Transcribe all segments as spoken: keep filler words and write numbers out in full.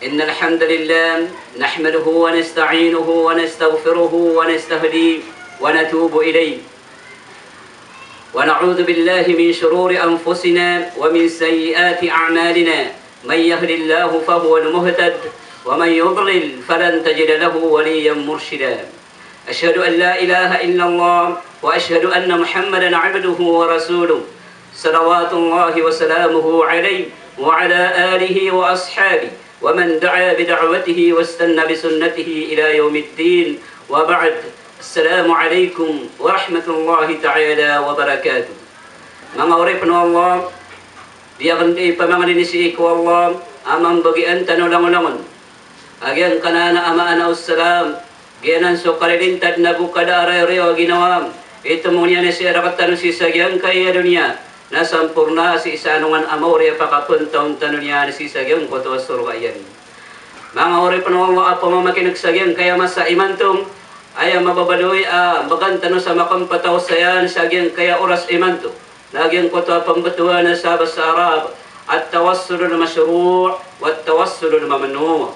إن الحمد لله نحمده ونستعينه ونستغفره ونستهديه ونتوب إليه، ونعوذ بالله من شرور أنفسنا ومن سيئات أعمالنا. من يهد الله فهو المهتد، ومن يضلل فلن تجد له وليا مرشدا. أشهد أن لا إله إلا الله، وأشهد أن محمدا عبده ورسوله، صلوات الله وسلامه عليه وعلى آله وأصحابه ومن دعا بدعوته واستن بسنته إلى يوم الدين، وبعد. السلام عليكم ورحمة الله تعالى وبركاته. Manga oripn o Allah, di akn di pamangnin sii ko Allah a mambagian tano langolangon a giyangkanan a maana o Islam, giyanan so kalilintad na bo kada a rayo-rayo a ginawa, itomong iyan sii rktano sii sa giyangkaya doniya, na samporna sii sa anongan a maori a pakapntaon tano niyan sii sa giyangkoto a sorga iyan. Manga oripn o Allah a pamamakin'g sa giyangkaya masa imanto, aya mababaloy a mbagan tano sa makmpataw sa iyan sa giyangkaya oras imanto, na giyangkoto a pmbtowan sa basa Arab, at-tawassulul mashru' wat-tawassulul mamnu'.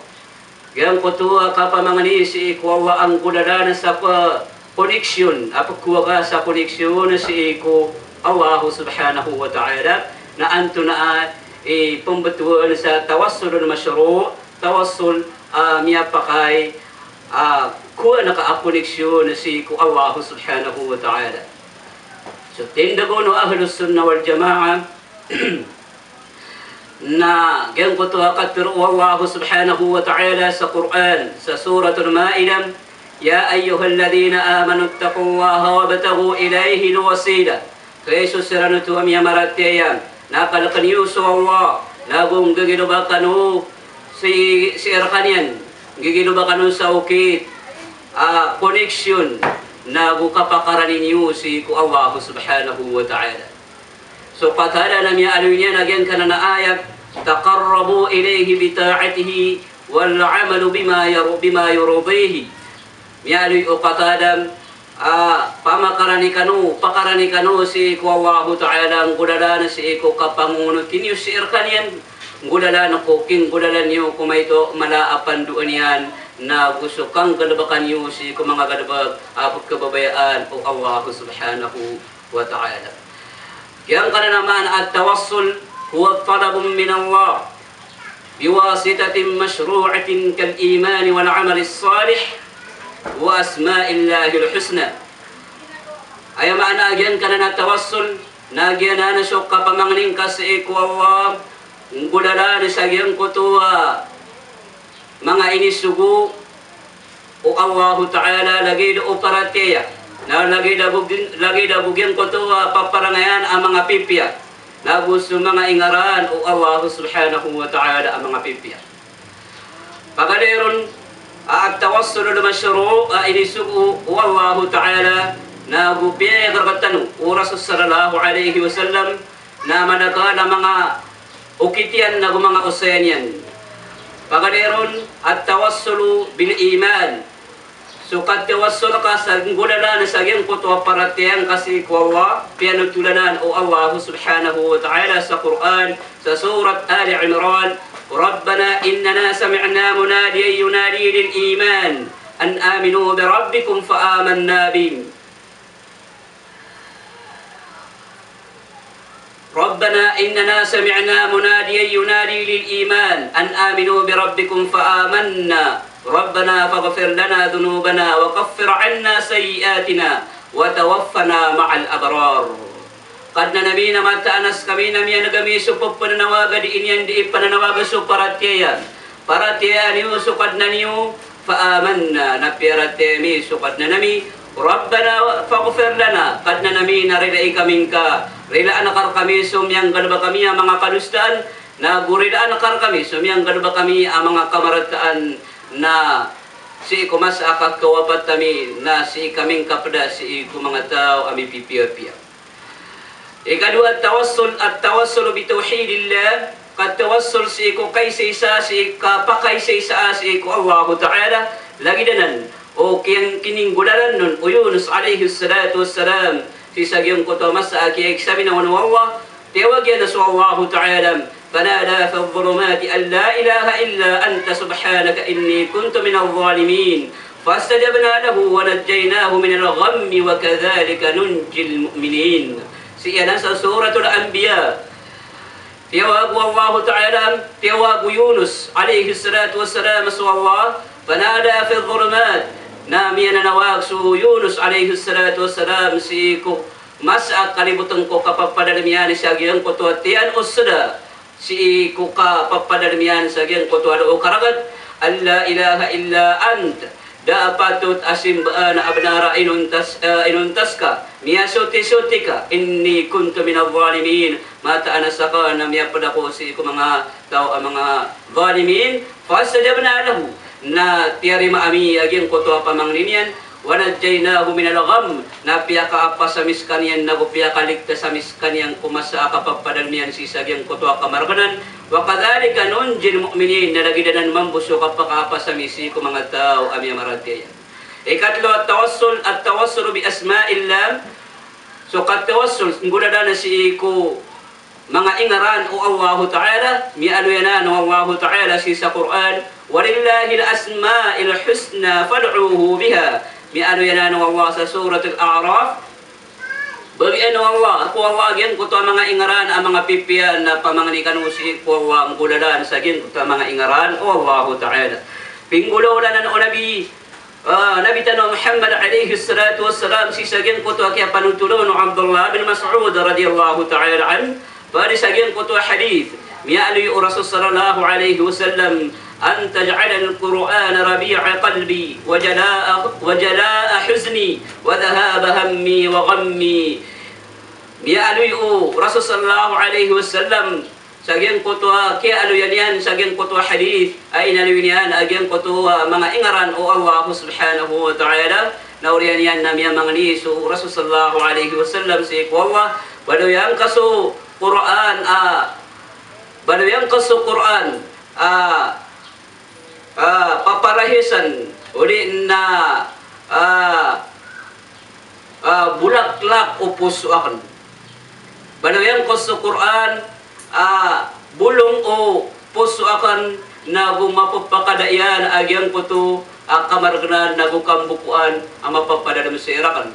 Giyangkoto a kapamangni sii ko Allah a nggolalan sa ko-, koneksyon, a pkowaa ka sa koneksyon sii ko Allah subhanahu wa ta'ala, na antonaa i pmbtowan sa tawassulul mashru', tawassul a miyapakay a kowaan ka a koneksyon sii ko Allah subhanahu wa ta'ala. So tindg o Ahlus Sunnah wal Jamaah, na giyangkoto a katharo o Allah subhanahu wa ta'ala sa Qur'an, sa Suratul Ma'idah, "Ya ayyuhalladhina amanu ittaqullaha wabtaghu ilayhil wasilah." Hay so siran oto a miyamaratiyaya, na kalkn iyo so Allah, na go ngggiloba kano sii, sii rkaniyan, ngggiloba kano sa okit a koneksyon, na go kapakarani niyo sii ko Allah subhanahu wa ta'ala. So Qatada na miyaaloy niyan a giyangkanan a ayat, "Taqarrabu ilayhi bi ta'atihi wal amalu bima yar-, bima yurdihi." Miyaaloy o Qatada a pamakarani kano, pakarani kano sii ko Allahu Ta'ala, nggolalan sii ko kapangonoti niyo sii rkaniyan, nggolalan ko kinggolalan iyo ko maito mala a pandoan iyan, na go so kanggalbkan iyo sii ko manga galbk a pkhababayaan o Allah Subhanahu wa Ta'ala. Giyangkanan a maana at-tawassul huwa talabun min Allah biwasitatin mashru'atin kal iman wal amal salih wa asma'illahil husna. Aya maana a giyangkanan a tawassul na giyanan so kapamangni ngka sii ko Allah, nggolalan sa giyangkoto a manga inisogo o Allahu Ta'ala, lagid o paratiyaya, na lagid a bo gin-, lagid a bo giyangkoto a paparangayan a manga pipiya, na go so manga ingaran o Allahu Subhanahu wa Ta'ala a manga pipiya. Pagari ron, a at-tawassulul mashru', a inisogo o Allahu Ta'ala, na go piyayag rktano o Rasul sallallahu alayhi wasallam, na manakal a manga okit iyan na go manga osayan iyan. Pagari ron, at-tawassulu bil iman. So katawassul ka sa nggolalan sa giyangkoto a paratiyaya ngka sii ko Allah, piyanothol anan o Allah Subhanahu wa Ta'ala sa Qur'an, sa Surat Ali Imran, "Rabbana innana sami'na munadiyan yunadi lil iman an aminu bi rabbikum fa amanna bih." Rabbana innana sami'na munadiyan yunadi lil iman an aminu bi rabbikum fa amanna. Rabbana faghfir lana dhunubana wa kaffir anna sayyi'atina wa tawaffana ma'al abrar. Kadnan ami, na mataan a skami na miyaneg ami so pphananawag a dii niyan dii pananawag so paratiyaya. Paratiyayaan iyo so Kadnan iyo, fa amanna, na piyaratiyaya ami so Kadnan ami, Rabbana faghfir lana, Kadnan ami na ridai kami ngka, rilaan ka rkami so miyanggalbk ami a manga kadosaan, na go rilaan ka rkami so miyanggalbk ami a manga kamarataan, na sii ko masa a kakawapat ami, na sii kami ngka pd a sii ko manga taw a mipipiyapiya. Ikadowa, at-tawassul, at-tawassul bi tawhidillah, katawassul sii ko kaisaisa, sii kapakaisaisa sii ko Allahu Ta'ala, lagid anan o kiyan kininggolalan on o Yunus alayhis salatu wassalam, sii sa giyangkoto a masa a kiyaeksamina on o Allah, tiyawag iyan so Allahu Ta'ala, فنادى في الظلمات أن لا إله إلا أنت سبحانك إني كنت من الظالمين. فاستجبنا له ونجيناه من الغم وكذلك ننجي المؤمنين. Sii anan sa Suratul Anbiya. Tiyawag o Allahu Ta'ala, tiyawag o Yunus alayhis salatu wassalam so Allah, fanada fi dhulumat, na miyananawag so Yunus alayhis salatu wassalam sii ko masa a kalibotn ko kapapadalm iyan sa giyangkoto a tiyan o sda, sii ko kapapadalm iyan sa giyangkoto a loo karagat, an la ilaha illa ant, da a patot a simbaan a bnar a inontas, eh, inontas ka, miyasotisoti ka, inni kuntu minadh dhalimin, mataan a sakn na miyapd ako sii ko manga taw a manga dhalimin, fastajabna lahu, na tiyarima ami a giyangkoto a pamangni niyan, wa najjaynahu minal gham, na piyakaapas ami skaniyan, nago piyakaligtas ami skaniyan ko masa a kapapadalm iyan sii sa giyangkoto a kamargnan, wa kadhalika nunjil mu'minin, na lagid anan mambo so kapakaapas ami sii ko manga taw a miyamaratiyaya. Ikatlo, at-tawassul, at-tawassul bi asma'illah, so katawassul, nggolalan sii ko manga ingaran o Allahu Ta'ala, miyaaloy anan o Allahu Ta'ala sii sa Qur'an, "Walillahil asma'ul husna fad'uhu biha." Miyaaloy anan o Allah sa Suratul A'raf, bagian o Allah, ko Allah a giyangkoto a manga ingaran a manga pipiya na pamangni kano sii ko Allah, nggolalan sa giyangkoto a manga ingaran o Allahu Ta'ala. Pinggolawla anan o Nabi, ah, Nabi tano a Muhammad alayhis salatu wassalam sii sa giyangkoto a kiyapanotol on o Abdullah bin Mas'ud radiyallahu ta'ala anhu, pd sa giyangkoto a hadith, miyaaloy o Rasul sallallahu alayhi wasallam, "An taj'alal Qur'ana rabi'a qalbi, wa jala'a, wa jala'a huzni, wa dhahaba hammi wa ghammi." Miyaaloy o Rasul sallallahu alayhi wasallam, sa giyangkoto a kiyaaloya niyan, sa giyangkoto a hadith, a inaloy niyan a giyangkoto a manga ingaran o Allah subhanahu wa ta'ala, na oriyan iyan na miyamangni so Rasul sallallahu alayhi wasallam sii ko Allah, baloy angka so Qur'an, ah, baloy angka so Qur'an, ah, ah, paparahisan, odi na, ah, ah, bolaklak o poso akn. Baloy angka so Qur'an, ah, bolong o poso akn, nago mapapakada iyan a giyangkoto a kamargnan nago kambokoan a mapapadalm sii rakn.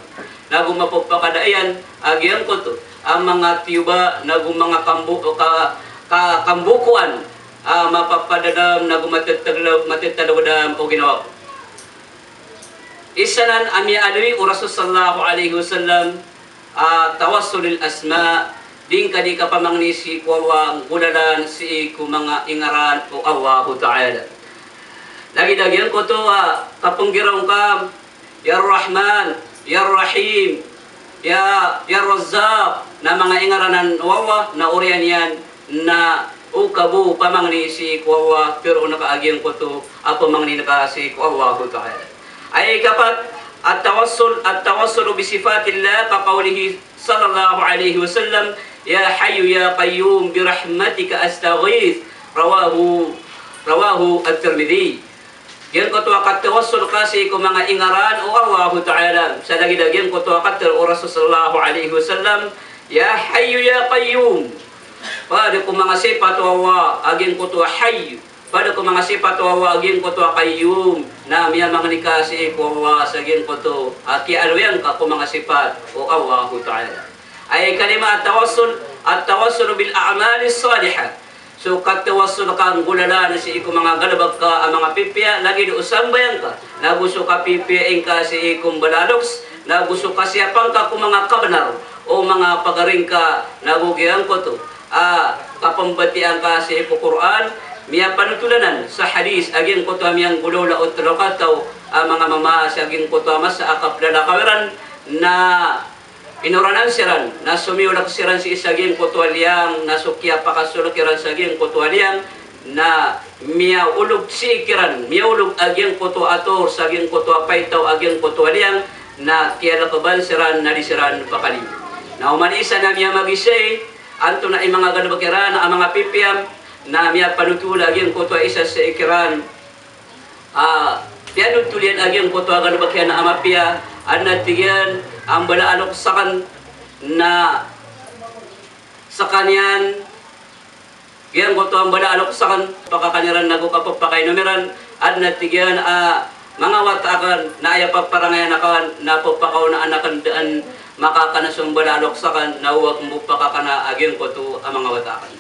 Nago mapapakada iyan a giyangkoto a manga tiyoba nago manga kambo-, ka-, ka-, kambokoan a mapapadalm nago matetagla-, matetadawdam o ginawa ko. Isa nan a miyaaloy o Rasul sallallahu alayhi wasallam a tawassul bil asma, di ngka di kapamangni sii ko Allah, nggolalan sii ko manga ingaran o Allahu Ta'ala. Lagid a giyangkoto a kapnggiraw ngka, Ya Rahman, Ya Rahim, Ya, Ya Razzaq, na manga ingaran anan o Allah, na oriyan iyan na o ka bo pamangni sii ko Allah, pero on ka a giyangkoto a pamangni ngka sii ko Allahu Ta'ala. Aya ikapat, at-tawassul, at-tawassul bi sifatillah, ka qawlihi sallallahu alayhi wasallam, "Ya Hayyu Ya Qayyum bi rahmatika astaghith." Rawahu, rawahu At-Tirmidhi. Giyangkoto a katawassul ka sii ko manga ingaran o Allahu Ta'ala. Sa lagid a giyangkoto a katharo o Rasul sallallahu alayhi wasallam, "Ya Hayyu Ya Qayyum." Pd ko manga sipat o Allah a giyangkoto a Hayyu. Pd ko manga sipat o Allah a giyangkoto a Qayyum. Na miyamangni ka sii ko Allah sa giyangkoto a kiyaaloya ngka ko manga sipat o Allahu Ta'ala. Aya ikalima, at-tawassul, at-tawassul bil a'malis salihah. So katawassul ka, nggolalan sii ko manga galbk ka a manga pipiya, lagid o sambayang ka, nago so kapipiya ingka sii ko mbala a loks, nago so kasiyapa ngka ko manga kabnar o manga pagari ngka, nago giyangkoto a kapmbatiya ngka sii ko Qur'an, miyapanotol anan sa hadith a giyangkoto a miyanggolawla o tlo kataw a manga mama sa giyangkoto a masa a kaplalakaw iran, na inoranan siran, na somiyolag siran sii sa giyangkoto a liyang, na so kiyapakasolag iran sa giyangkoto a liyang, na miyaolog sii kiran, miyaolog a giyangkoto a ator sa giyangkoto a paitaw a giyangkoto a liyang, na kiyalkban siran, na di siran pakaliyo. Na oman isa na miyamagisay, antonaa i manga galbk iran a manga pipiya, na miyapanotol a giyangkoto a isa sii kiran, a, piyanotol iyan a giyangkoto a galbk iyan a mapiya, adn a tig iyan a mbala a loks akn na skaniyan giyangkoto a mbala a loks akn, pakakan iran nago kapphakainom iran, adn a tig iyan a manga wata akn, na aya paparangayan akn na pphakaonaan akn dn makakan so mbala a loks akn, na o akn bo pakakana a giyangkoto a manga wata akn.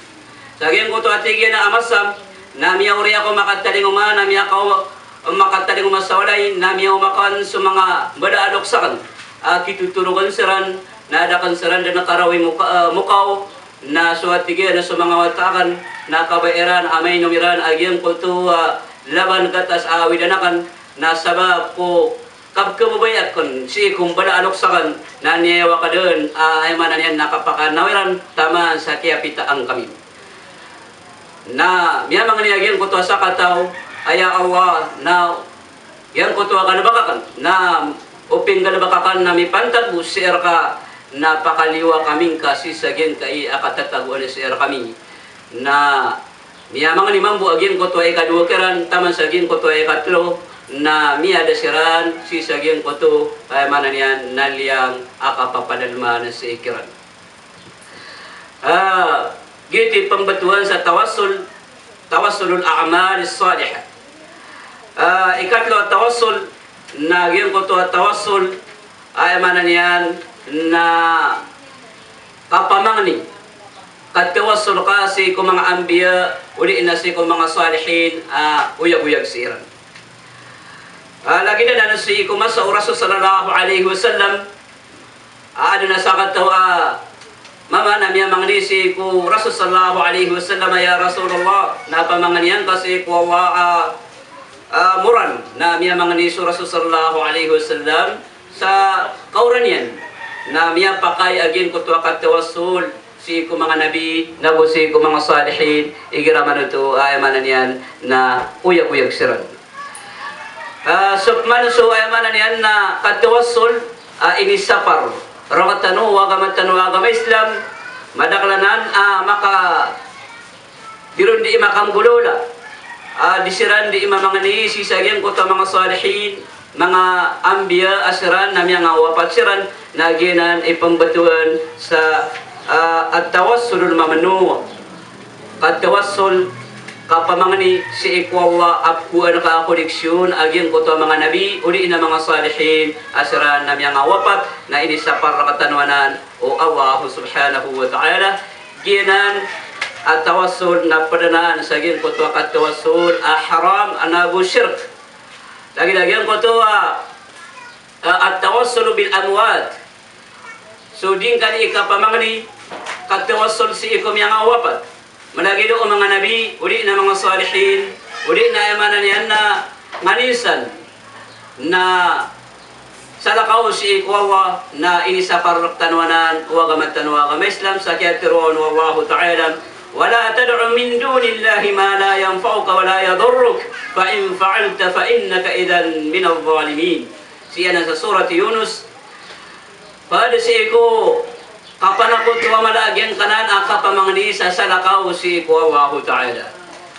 Sa giyangkoto a tig iyan a masa, na miyaori ako makatalingoma, na miyakaw-, makatalingoma sa walay, na miyaoma akn so manga mbala a loks akn a kitotorogan siran, na da akn siran dn karawi moka-, eh, mokaw, na so a tig iyan a so manga wata akn, na kabaya iran a mainom iran a giyangkoto a laban gatas a awidan akn, na sabap ko kapkhababaya akn sii ko mbala a loks akn, na niyayawa ka dn a, aya maana niyan na kapakanaw iran taman sa kiyapita angkami. Na miyamangni a giyangkoto a sakataw a, ya Allah, na giyangkoto a galbk akn, na o pinggalbk akn na mipantag bo sii rka, na pakaliyowa kami ngka sii sa giyangkai a katatagoan sii rkami. Na miyamangni mambo a giyangkoto a ikadowa kiran taman sa giyangkoto a ikatlo, na miyada siran sii sa giyangkoto, aya maana niyan na liyang a kapapadalman sii kiran. Ah, giyoto i pmbtowan sa tawassul, tawassulul a'malis salihah. Ah, ikatlo a tawassul, na giyangkoto a tawassul, aya maana niyan na kapamangni. Katawassul ka sii ko manga anbiya, odi na sii ko manga salihin, ah, oyagoyag siran. Ah, lagid anan sii ko masa o Rasul sallallahu alaihi wasallam, ah, adn a sakataw a mama na miyamangni sii ko Rasul sallallahu alaihi wasallam, ya Rasulullah, na pamangnian ka sii ko Allah a, ah, moran. Na miyamangni so Rasul sallallahu alaihi wasallam sa kaoran iyan, na miyapakay a giyangkoto a katawassul sii ko manga nabi, nago sii ko manga salihin, igira man oto, aya maana niyan na oyagoyag siran. Ah, so pman so, aya maana niyan na katawassul, ah, inisapar rktano o agama tano a agama Islam, madakl anan a maka di ron dii makanggolawla, ah, di siran dii mamangni sii sa giyangkoto a manga salihin, manga anbiya a siran na miyangawapat siran, na giyanan i pmbtowan sa, ah, at-tawassulul mamnu'. Katawassul, kapamangni sii ko Allah a pkowaan ka a koneksyon a giyangkoto a manga nabi, odi na manga salihin a siran na miyangawapat, na inisapar rktano anan o Allah subhanahu wa ta'ala. Giyanan a tawassul na pd anan sa giyangkoto a katawassul a haram, a nago shirk. Lagid a giyangkoto a, a, at-tawassul bil amwat. So di ngka dii kapamangni, katawassul sii ko miyangawapat. Malagid o manga nabi, odi na manga salihin, odi na, aya maana niyan na nganin san na salakaw sii ko Allah, na inisapar rktano anan o agama tano a agama Islam sa kiyatharo o Allahu Ta'ala, "Wa la tad'u min dunillahi ma la yanfa'uka wa la yadurruk, fa in fa'alta fa innaka idhan minadh dhalimin." Sii anan sa Surat Yunus, pd sii ko kapanakoto a mala a giyangkanan a kapamangni sa salakaw sii ko Allahu Ta'ala.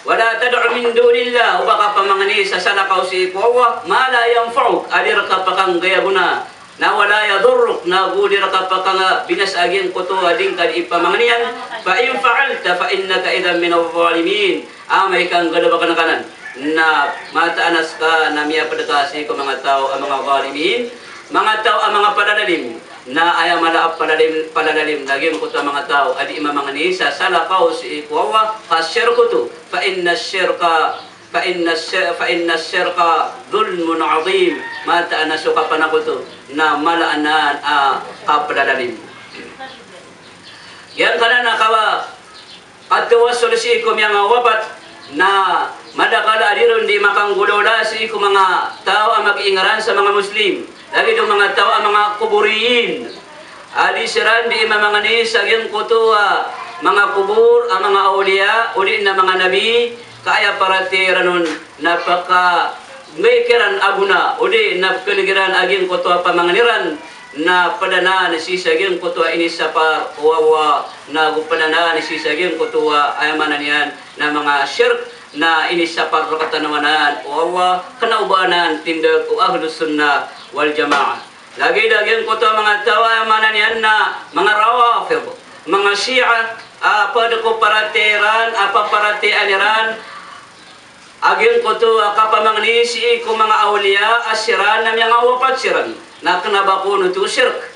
Wa la tad'u min dunillah, oba kapamangni sa salakaw sii ko Allah, ma la yanfa'uk, a di rka pakanggayagona, na wa la yadurruk, nago di rka pakangabinasa a giyangkoto a di ngka dii pamangnian, fa in fa'alta fa innaka idhan minadh dhalimin. Amay ka nggalbkn ka anan, na mataan a ska na miyapd ka sii ko manga taw a manga dhalimin, manga taw a manga palalalim. Na aya mala a palalalim, palalalim na giyangkoto a manga taw a dii mamangni sa salakaw sii ko Allah, ka shirk oto, fa inna shirka, fa inna shi-, fa inna shirka dhulmun adhim. Mataan a so kapanakoto na mala anan a kapalalalim. Giyangkanan a kawa- Katawassul sii ko miyangawapat, na madakl a di ron dii makanggolawla sii ko manga taw a mag-iingran sa manga Muslim, lagid o manga taw a manga kuburiyin. A di siran dii mamangni sa giyangkoto a manga kubur a manga awliya, odi na manga nabi, ka aya paratiyaya iran on na paka- nggai kiran a gona, odi na pkhalg iran a giyangkoto a pamangni ran, na pd anan sii sa giyangkoto a inisapar o Allah, nago pd anan sii sa giyangkoto a, aya maana niyan na manga shirk, na inisapar rktano anan o Allah, kna o ba anan tindg o Ahlus Sunnah wal Jamaah. Lagid a giyangkoto a manga taw a, aya maana niyan na manga Rawafid, manga Shia, a pd ko paratiyaya iran, a paparatiyayaan iran a giyangkoto a kapamangni sii ko manga awliya a siran na miyangawapat siran. Na kna ba kon oto shirk.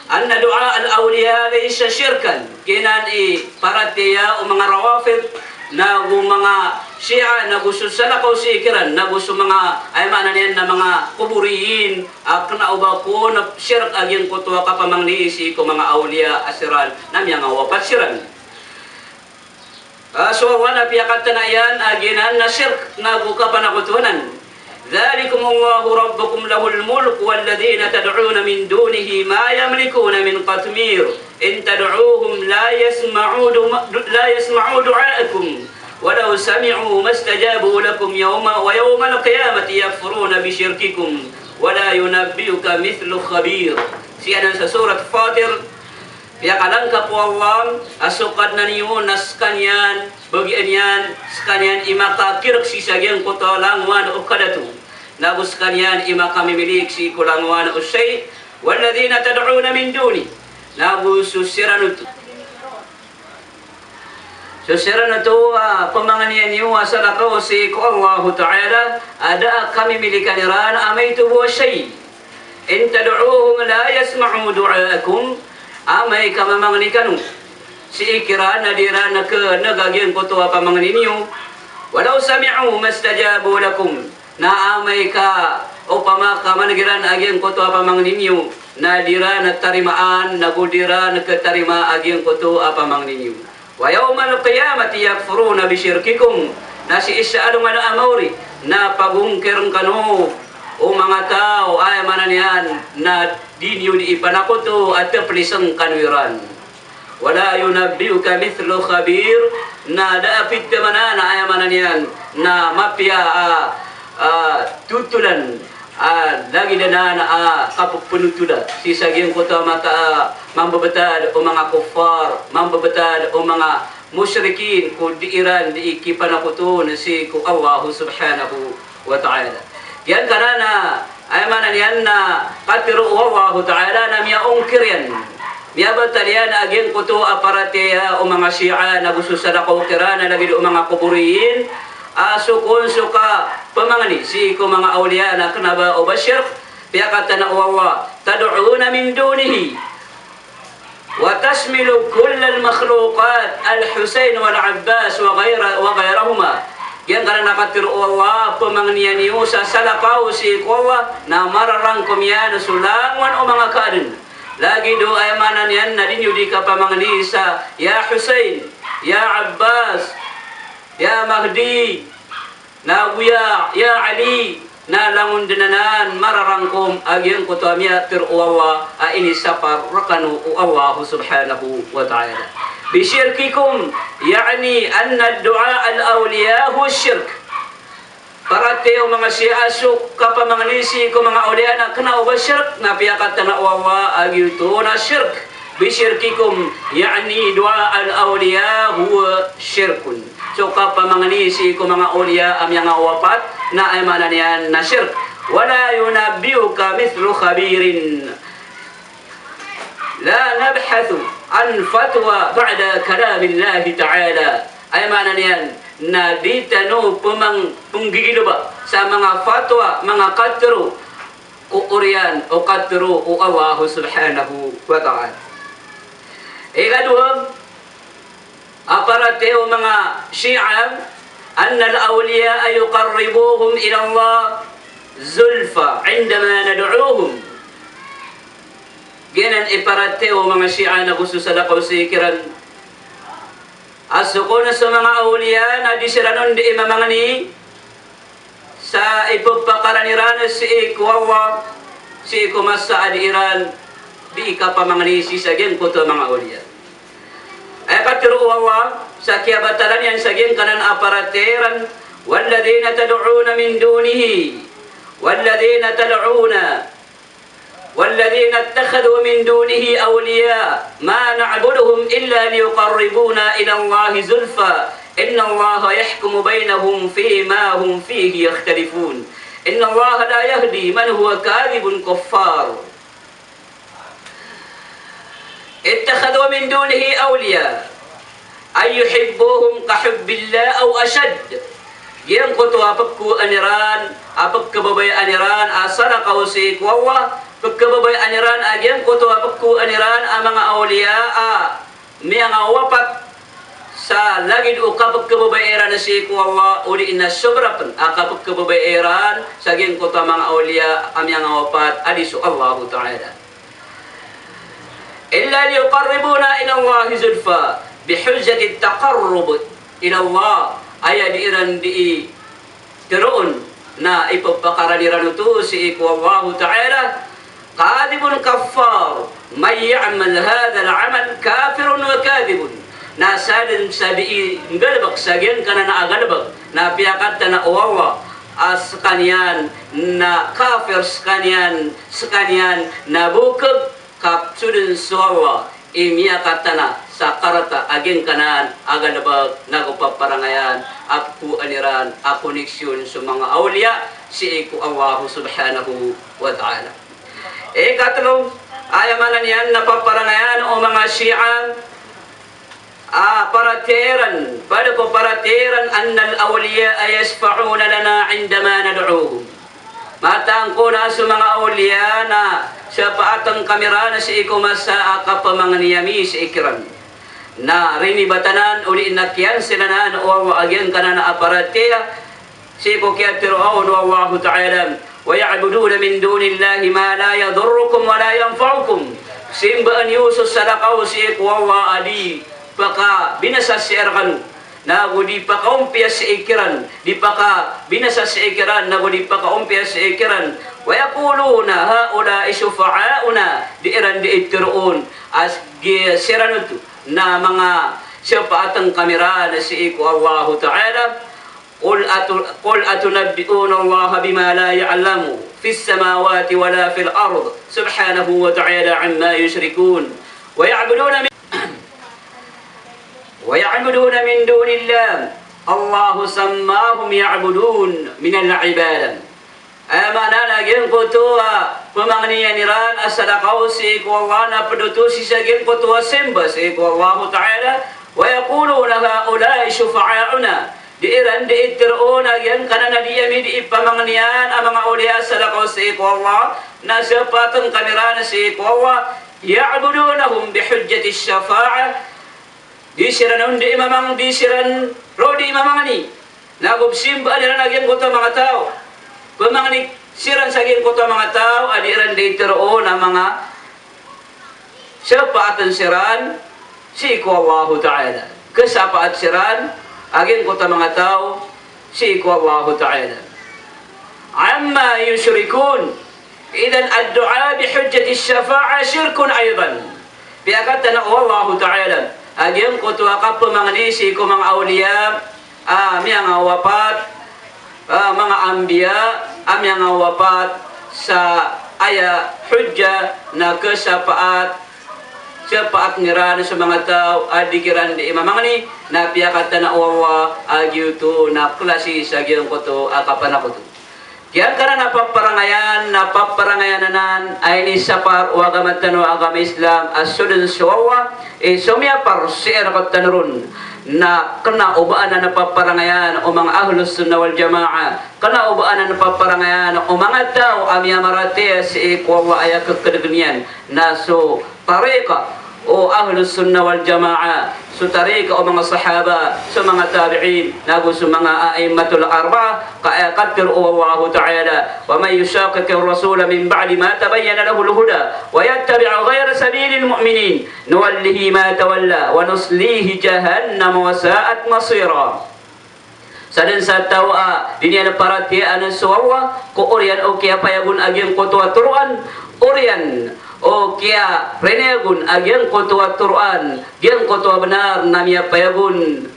Anna du'a al-awliya laysa shirkan. Giyanan i paratiyaya o manga Rawafid, nago manga Shia, nago so salakaw sii kiran, nago so manga, aya maana niyan na manga quburiyin, a kna o ba kon shirk a giyangkoto a kapamangni sii ko manga awliya a siran na miyangawapat siran. Ah, so Allah na piyakatana iyan a giyanan na shirk nago kapanakotowanan. Dhalikumullahu rabbukum lahul mulku walladhina tad'una min dunihi ma yamlikuna min qitmir. In tad'uhum la yasma'u du-, la yasma'u du'aakum. Walaw sami'u mastajabu lakum yawma, wa yawmal qiyamati yakfuruna bi shirkikum. Wa la yunabbi'uka mithlu khabir. Sii anan sa Surat Fatir, piyakalangkap o Allah a so Kadnan iyo na skaniyan, bagian iyan, skaniyan i makakirk sii sa giyangkoto a langowan o kadato. Nago skaniyan i makamimilik sii ko langowan o shay', walladhina tad'una min duni. Nago so siran oto. So siran oto a pamangnian iyo a salakaw sii ko Allahu Ta'ala, a da a kamimilikan iran a maito bo a shay'. In tad'uhum la yasma'u du'aakum, amay ka mamangni kano sii kiran na di ran kneg a giyangkoto a pamangni niyo. Walaw sami'u mastajabu lakum, na amay ka opama ka maneg iran a giyangkoto a pamangni niyo, na di ran tarimaan, nago di ran ktarima a giyangkoto a pamangni niyo. Wa yawmal qiyamati yakfuruna bi shirkikum. Na sii sa alongan a maori na pagongkirn kano o manga taw, aya maana niyan na di niyo di ipanakoto a tplisen kano iran. Wa la yunabbi'uka mithlu khabir. Na da a pithamanan a, aya maana niyan na mapiya a, a, totolan a lagid anan a kapphanotola sii sa giyangkoto a mata a mambebetad o manga kuffar, mambebetad o manga mushrikin, ko di iran di ikipanakoto sii ko Allah Subhanahu wa Ta'ala. Giyangkanan a, aya maana niyan na katharo o Allah Ta'ala na miyaongkir iyan, miyabatal iyan a giyangkoto a paratiyaya o manga Shia nago so salakaw kiran a lagid o manga quburiyin, a so kon so kapamangni sii ko manga awliya na kna ba o ba shirk. Piyakatana o Allah, tad'una min dunihi, wa tashmilu kullal makhluqat, al-Husayn wal Abbas wa ghayra, wa ghayrahuma. Giyangkanan a katharo o Allah, pamangnian iyo sa salakaw sii ko Allah na mararangkom iyan so langowan o manga kaadn. Lagid o, aya maana niyan na di niyo di kapamangni sa ya Husayn, ya Abbas, ya Mahdi, nago ya, ya Ali, na langon dn anan mararangkom a giyangkoto a miyatharo o Allah a inisapar rkano o Allah Subhanahu wa Ta'ala. Bi shirkikum, ya'ni anna du'a al-awliya huwa shirk. Paratiyaya o manga Shia a so kapamangni sii ko manga awliya na kna o ba shirk, na piyakatana o Allah a giyoto na shirk. Bi shirkikum, ya'ni du'a al-awliya huwa shirkun. So kapamangni sii ko manga awliya a miyangawapat na aya maana niyan na shirk. Wa la yunabbi'uka mithlu khabirin. La nabhathu an fatwa ba'da kalamillahi ta'ala. Aya maana niyan na di tano pemang-, penggigiloba sa manga fatwa, manga katharo ko oriyan o katharo o Allah Subhanahu wa Ta'ala. Ikadowa a paratiyaya o manga Shia, annal awliya yuqarribuhum ila Allah zulfa indama nad'uhum. Giyanan i paratiyaya o manga Shia nago so salakaw sii kiran a so kon so manga awliya na di siran on di imamangni sa ipepakaran iran sii ko Allah, sii ko masa a di iran di kapamangni sii sa giyangkoto a manga awliya. Aya katharo o Allah sa kiyabatalan iyan sa giyangkanan a paratiyaya iran, walladhina tad'una min dunihi, walladhina tad'una والذين اتخذوا من دونه أولياء ما نعبدهم إلا ليقربونا إلى الله زلفى إن الله يحكم بينهم فيما هم فيه يختلفون إن الله لا يهدي من هو كاذب كفار. اتخذوا من دونه أولياء. An yuhibbuhum ka hubbillah aw ashad. Giyangkoto a pkowaan iran, a pkhababayaan iran a salakaw sii ko Allah, pkhababayaan iran a giyangkoto a pkowaan iran a manga awliya a miyangawapat sa lagid o kapkhababaya iran sii ko Allah, odi na sobra pn a kapkhababaya iran sa giyangkoto a manga awliya a miyangawapat a di so Allahu Ta'ala. Illa liyuqarribuna ila Allahi zulfa, bihujjati taqarrub ila Allah, aya di iran di tharoon na ipapakaran iran oto sii ko Allahu Ta'ala. Kadhibun kaffar, man ya'mal hadhal amal kafirun wa kadhibun. Na sadn sa dii nggalbk sa giyangkanan a galbk na piyakatana o Allah a skaniyan na kafir, skaniyan, skaniyan na bokg, ka so dn so Allah i miyakatana sa karata a giyangkanan a galbk, nago paparangayan a pkowaan iran a koneksyon so manga awliya sii ko Allah subhanahu wa ta'ala. Ikatlo, aya maana niyan na paparangayan o manga Shia a paratiyaya iran, pd ko paratiyaya iran, annal awliya yashfa'una lana indama nad'uhum. Mataan ko na so manga awliya na shafaatan kami ran sii ko masa a kapamangni ami sii kiran. Na rinibatan anan, odi na kiyansilan anan o Allah a giyangkanan a paratiyaya sii ko kiyatharo on o Allahu Ta'ala, "Wa ya'buduna min dunillahi ma la yadurrukum wa la yanfa'ukum." Simbaa niyo so salakaw sii ko Allah a di pakabinasa sii rkano, nago di pakaompiya sii kiran, di pakabinasa sii kiran, nago di pakaompiya sii kiran. "Wa yaquluna ha'ula'i shufa'a'una." Di iran di tharoon a giya siran oto na manga shafaatan kami ran sii ko Allahu Ta'ala. Qul atu-, qul atunabbi'una Allaha bima la ya'lamu fis samawati wa la fil ard, subhanahu wa ta'ala amma yushrikun. Wa ya'buduna min, wa ya'buduna min dunillah, Allahu sammahum ya'budun minal ibadah. Aya maana na giyangkoto a pamangnian iran a salakaw sii ko Allah na pd oto sii sa giyangkoto a simba sii ko Allahu Ta'ala. Wa yaquluna ha'ula'i shufa'a'una. Di iran di tharoon a giyangkanan a di ami di pamangnian a manga awliya a salakaw sii ko Allah na shafaatan kami ran sii ko Allah. Ya'budunahum bihujjati shafa'ah. Di siran on di mamang, di siran roo di mamangni. Nago psimbaan iran a giyangkoto a manga taw. Pamangni siran sa giyangkoto a manga taw a di iran di tharoon a manga shafaatan siran sii ko Allahu Ta'ala. Kasafaat siran a giyangkoto a manga taw sii ko Allahu Ta'ala. Amma yushrikun. Idhan ad-du'a bi hujjati shafa'a shirkun aydan. Piyakatana o Allahu Ta'ala a giyangkoto a kapamangni sii ko manga awliya a miyangawapat, a manga anbiya a miyangawapat sa aya hujja na kasafaat, safaat iran so manga taw a di kiran di mamangni, na piyakatana o Allah a giyoto na klasi sa giyangkoto a kapanakoto. Giyangkanan a paparangayan na paparangayan anan a inisapar o agama tano a agama Islam a so dn so Allah i somiyapar sii rktano ron. Na kna o ba anan a paparangayan o manga Ahlus Sunnah wal Jamaah, kna o ba anan a paparangayan o manga taw a miyamaratiyaya sii ko Allah a aya kkdgn iyan na so tariqa o Ahlus Sunnah wal Jamaah, so tariqa o manga sahaba, so manga tabi'in, nago so manga a'immatul arba'ah, ka aya katharo o Allahu Ta'ala, "Wa man yushaqiqir rasula min ba'di ma tabayyana lahul huda, wa yattabi' ghayra sabilil mu'minin, nuwallihi ma tawalla, wa nuslihi jahannama wa sa'at masira." Sadn sa taw a di niyan paratiyayaan so Allah ko oriyan o kiyapayagon a giyangkoto a toroan, oriyan o kiyarinayagon a giyangkoto a toroan, giyangkoto a bnar na miyapayagon.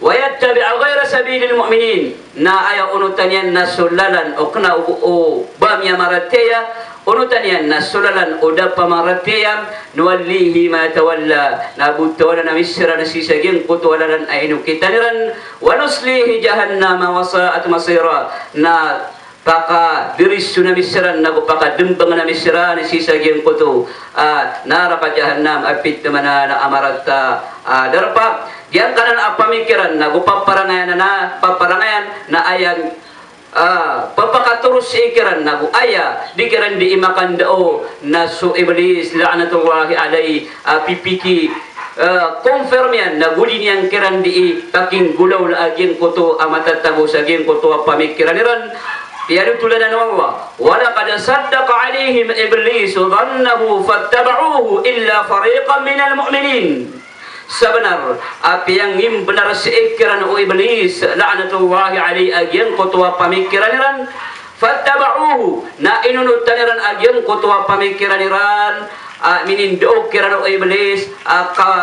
Wa yattabi' ghayra sabilil mu'minin, na aya onotan iyan na so lalan o kna o, o ba miyamaratiyaya, onotan iyan na so lalan o da pamaratiyaya, nuwallihi ma tawalla, na botawanan ami siran sii sa giyangkoto a lalan a inokitan iran, wa nuslihi jahannama wa sa'at masira, na pakadiriso na mi siran, nago pakadmbng na mi siran sii sa giyangkoto a naraka jahannam a pitharo man a marata a darpa. Giyangkanan a pamikiran nago paparangayan na, paparangayan na aya a pphakatoros sii kiran nago aya di kiran di makandao na so Iblis la'natullahi alayh a pipiki, a, confirm iyan nago di niyan kiran di pakinggolawla a giyangkoto a matatago sa giyangkoto a pamikiran iran. Piyanotolan o Allah: "Wa laqad saddaqa alayhim Iblisu dhannahu fattaba'uhu illa fariqan minal mu'minin." Sabenar a piyangimbnar sii kiran o Iblis la'natullahi alayh a giyangkoto a pamikiran iran. Fattaba'uhu, na inonotan iran a giyangkoto a pamikiran iran, a minindao kiran o Iblis a ka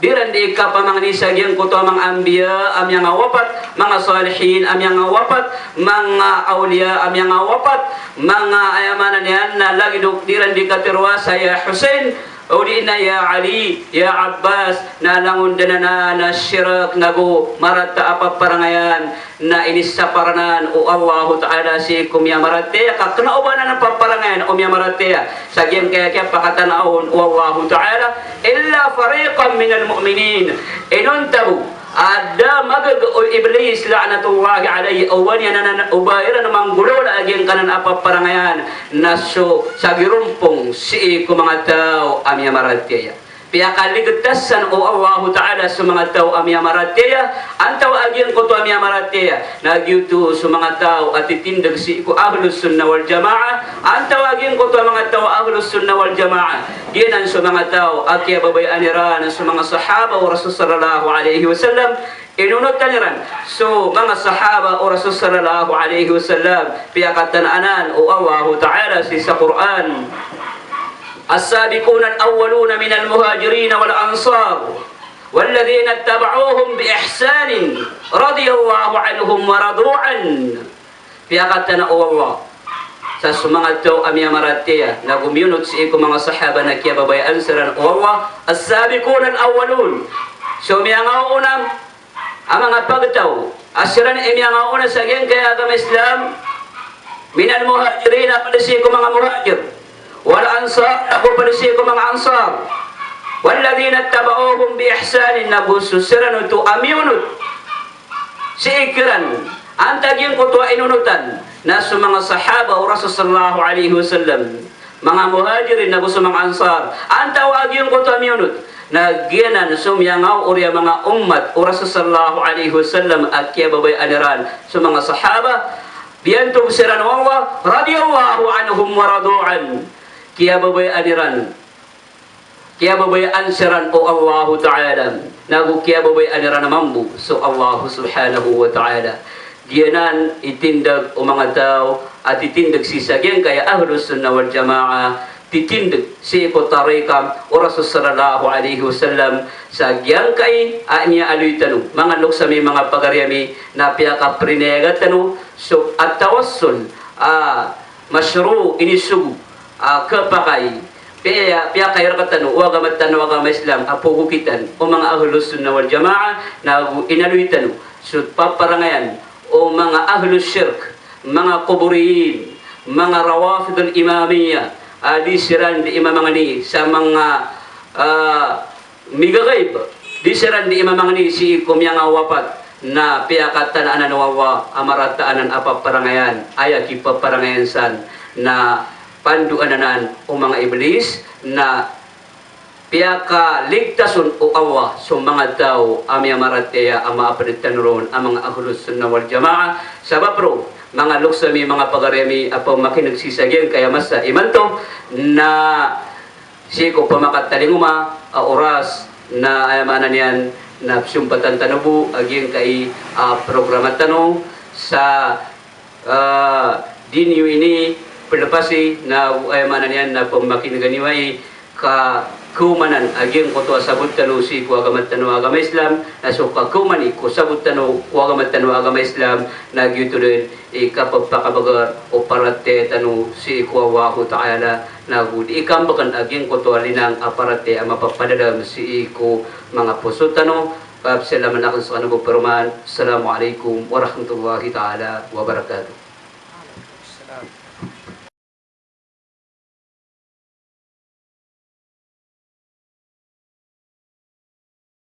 di ran di kapamangni sa giyangkoto a manga anbiya a miyangawapat, manga salihin a miyangawapat, manga awliya a miyangawapat, manga, aya maana niyan na lagid o di ran di katharo a sa ya Hussein, o di na ya Ali, ya Abbas, na langon dn anan a shirk nago marata a paparangayan na inisapar anan o Allahu Ta'ala sii ko miyamaratiyaya, ka kna o ba anan paparangayan o miyamaratiyaya sa giyangkaya kiyapakatana on o Allahu Ta'ala, illa fariqan minal mu'minin. Inonta bo a da magag o Iblis la'natullahi alayh, o ba niyan anan, o ba iran manggolawla a giyangkanan a paparangayan na so sagirompong sii ko manga taw a miyamaratiyaya. Piyakaligtas san o Allahu Ta'ala so manga taw a miyamaratiyaya. Antaa a giyangkoto a miyamaratiyaya? Na giyoto so manga taw a titindg sii ko Ahlus Sunnah wal Jama'ah. Antaa a giyangkoto a manga taw a Ahlus Sunnah wal Jama'ah? Giyanan so manga taw a kiyababayaan iran so manga sahaba o Rasul sallallahu alayhi wasallam. Inonotan iran so manga sahaba o Rasul sallallahu alayhi wasallam. Piyakatana anan o Allahu Ta'ala sii sa Qur'an: "As-sabiqunal awwaluna minal muhajirin wal ansar, walladhina ittaba'uhum bi ihsanin, radiyallahu anhum wa radu an." Piyakatana o Allah sa so manga taw a miyamaratiyaya nago miyonot sii ko manga sahaba na kiyababayaan siran o Allah, as-sabiqunal awwalun, so miyangaoona a manga pagtaw a siran i miyangaoona sa giyangkaya agama Islam, minal muhajirin, a pd sii ko manga muhajir, wal ansar, ago pd sii ko manga ansar, walladhina ittaba'uhum bi ihsanin, nago so siran oto a miyonot sii kiran. Antaa giyangkoto a inonotan? Na so manga sahaba o Rasul sallallahu alayhi wasallam, manga muhajirin ago so manga ansar. Antaa a giyangkoto a miyonot? Na giyanan so miyangaoori a manga ummat o Rasul sallallahu alayhi wasallam a kiyababayaan iran so manga sahaba. Biyantog siran o Allah, radiyallahu anhum wa radu an. Kiyababayaan iran, kiyababayaan siran o Allahu Ta'ala, nago kiyababayaan iran mambo so Allah subhanahu wa ta'ala. Giyanan i tindg o manga taw a titindg sii sa giyangkaya Ahlus Sunnah wal Jama'ah, titindg sii ko tariqa o Rasul sallallahu alayhi wasallam. Sa giyangkai a miyaaloy tano, manga loks ami, manga pagari ami, na piyakaprinayaga tano so at-tawassul a mashru', inisogo a kapakay, piya, piyakay rktano o agama tano a agama Islam a pogokitan o manga Ahlus Sunnah wal Jama'ah, nago inaloy tano so paparangayan o manga Ahlus Shirk, manga Quburiyin, manga Rawafidul Imamiyah, a di siran di mamangni sa manga, ah, migagaib, di siran di mamangni sii ko miyangawapat, na piyakatana anan o Allah a marata anan a paparangayan, aya kipaparangayan san na pandoan anan o manga Iblis, na piyakaligtas on o Allah so manga taw a miyamaratiyaya a maapd tano ron a manga Ahlus Sunnah wal Jama'ah. Sabap roo, manga loks ami, manga pagari ami a pamakin'g sii sa giyangkaya masa imanto, na sii ko pamakatalingoma a oras, na aya maana niyan na pzompatan tano bo a giyangkai a programa tano sa, ah, di niyo ini plepasi, na aya maana niyan na pamakin'ga niyo ai ka kaomanan a giyangkoto a sabot tano sii ko agama tano a agama Islam, na so kakaomani ko sabot tano ko agama tano a agama Islam, na giyoto dn i kapapakabagar o paratiyaya tano sii ko Allahu Ta'ala, nago di ikambkn a giyangkoto a linang a paratiyaya a mapapadalm sii ko manga poso tano. Kapsalaman akn skano bo paroman. Assalamu alaikum warahmatullahi ta'ala wabarakatuh.